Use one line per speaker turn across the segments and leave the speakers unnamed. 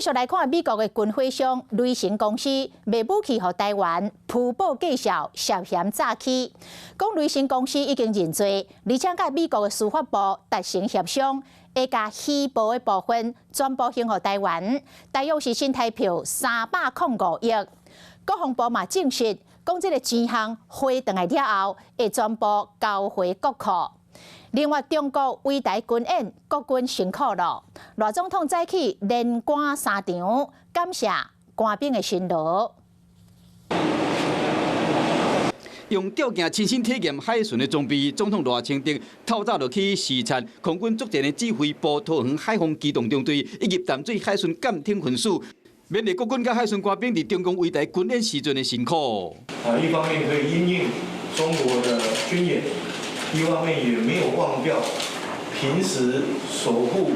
續來看美國的軍火商雷神公司賣武器予台灣，虛報價數涉嫌詐欺。講雷神公司已經認罪，而且佮美國的司法部達成協商，會共虛報的部分全部還予台灣，大約是新台票305億。國防部嘛證實，講這个錢項匯轉來了後，會全部交回國庫。另外，中國圍台軍演，國軍辛苦了。賴總統早起連觀三場，感謝官兵的辛勞。
用吊鏡親身體驗海巡的裝備，總統賴清德透早就去視察空軍作戰的指揮部桃園海防機動中隊以及淡水海巡艦艇分署，勉勵國軍佮海巡官兵佇中共圍台軍演時陣的辛苦。
啊，一方面可以因應中國的軍演。一方面也沒有忘掉平時守護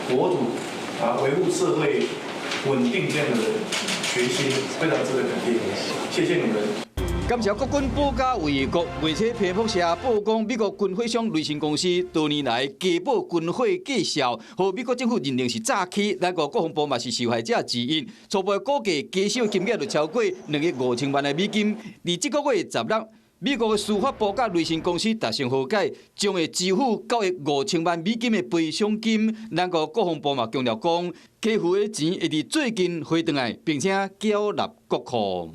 國土啊、維護社會穩定這樣的決心，非常值得肯定。謝謝你們。
感謝國軍保家衛國，媒體彭博社報講，美國軍火商雷神公司多年來假報軍火價數，予美國政府認定是詐欺，咱國國防部嘛是受害者之一。初步估計，加收金額就超過2億5千萬的美金。佇這个月16，美國的司法部佮雷神公司達成和解，將會支付9億5千萬美金的賠償金。咱國國防部嘛強調講，給付的錢會佇最近匯轉來，並且繳納國庫。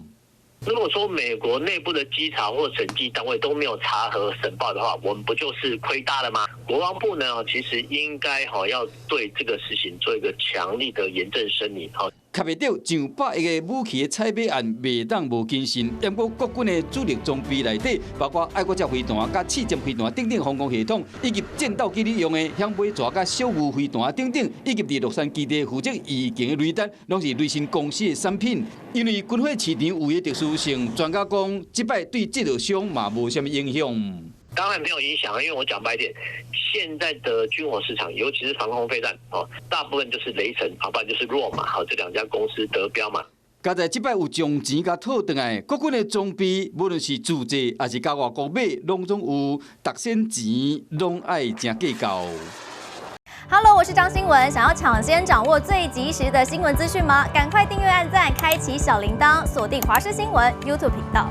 如果說美國內部的稽查或審計單位都沒有查核審報的話，我們不就是虧大了嗎？國防部呢，其實應該哈要對這個事情做一個強力的嚴正聲明。哈，
卡袂著上百億个武器的採買案，袂當無謹慎。毋過國軍的主力裝備內底，包括愛國者飛彈、佮刺針飛彈等等防空系統，以及戰鬥機裡用的響尾蛇佮小牛飛彈等等，以及佇樂山基地負責預警的雷達，攏是雷神公司的產品。因為軍火市場有伊的特殊性，專家講，這擺對製造商嘛無啥物影響。
當然沒有影響，因為我講白點，現在的軍火市場，尤其是防空飛彈，哦，大部分就是雷神，啊，不然就是洛馬，哈，這兩家公司得標嘛。
佳哉這擺有將錢共討轉來，國軍的裝備，無論是自製抑是共外國買，攏總有特選錢，攏愛誠計較。
Hello，我是張新文，想要搶先掌握最及時的新聞資訊嗎？趕快訂閱、按讚、開啟小鈴鐺，鎖定華視新聞 YouTube 頻道。